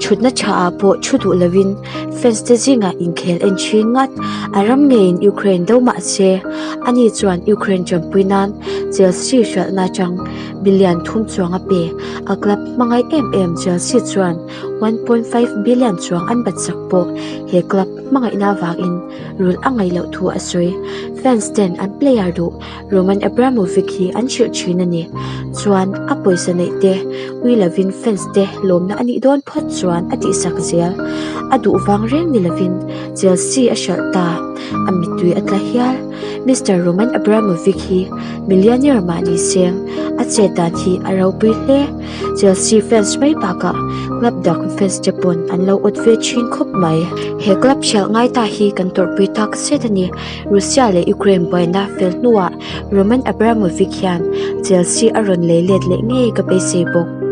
Thutna tha ah pawh thu duh lovin fans te zingah inkhel en thin ngat. A ram ngeiin Ukraine do mah se, ani chuan Ukraine tanpui nan Chelsea hralhna atang billion thum chuang a pe. A club hmangaih em em Chelsea chuan 1.5 billion chuang an bat sak pawh he club hmangaihna avangin rulh a ngaih loh thu a sawi. Fans ten an player duh Roman Abramovich hi an hrilh thin a ni. Chuan a pawisa neih te ui lovin fans te lawmna a nih dawn phawt chuan a tihsak zel. A duh vang reng ni lovin Chelsea a hralh ta. A mittui a tla hial. Mister Roman Abramovich hi millionaire mah ni seng a chet dan hi a ropui hle. Chelsea fans mai bakah club dang fans te pawn an lo awt ve thin khawp mai. He club hralh ngai ta hi kan tawrhpui tak zet a ni. Russia leh Ukraine buaina fel hnuah Roman Abramovich hian Chelsea a rawn lei let leh ngei ka beisei bawk.